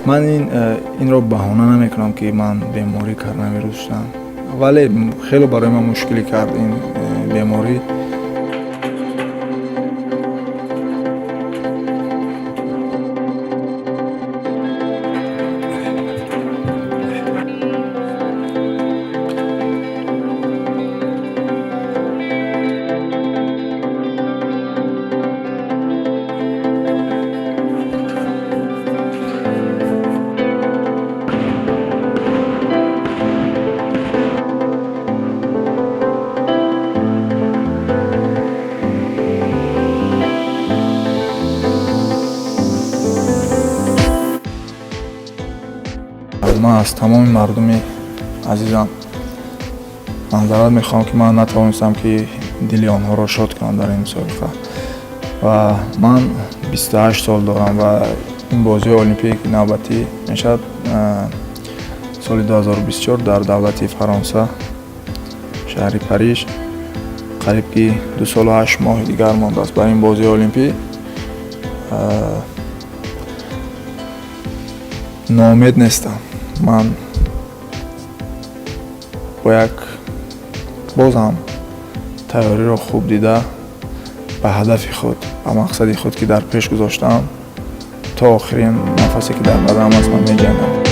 Ман инро баҳона намекунам, ки ман бемории коронавирус шудам, вале хеле барои ман мушкилӣ кард ин беморӣ. Ман аз тамоми мардуми азизам маъзарат мехоҳам, ки ман натавонистам, ки дили онҳоро шод кунам дар ин мусобиқа. Ва ман 28 сол дорам ва ин бозиҳои олимпӣ навбатӣ мешавад соли 2024 дар давлати Фаронса, шаҳри Париж. Қариб ки 2 солу 8 моҳи дигар мондааст ба ин бозиҳои олимпӣ. Ноумед нестам, ман бо як боз ҳам тайёриро хуб дида, ба ҳадафи худ, ба мақсади худ, ки дар пеш гузоштаам, то охирин нафасе, ки дар баданам аст, ман меҷангам.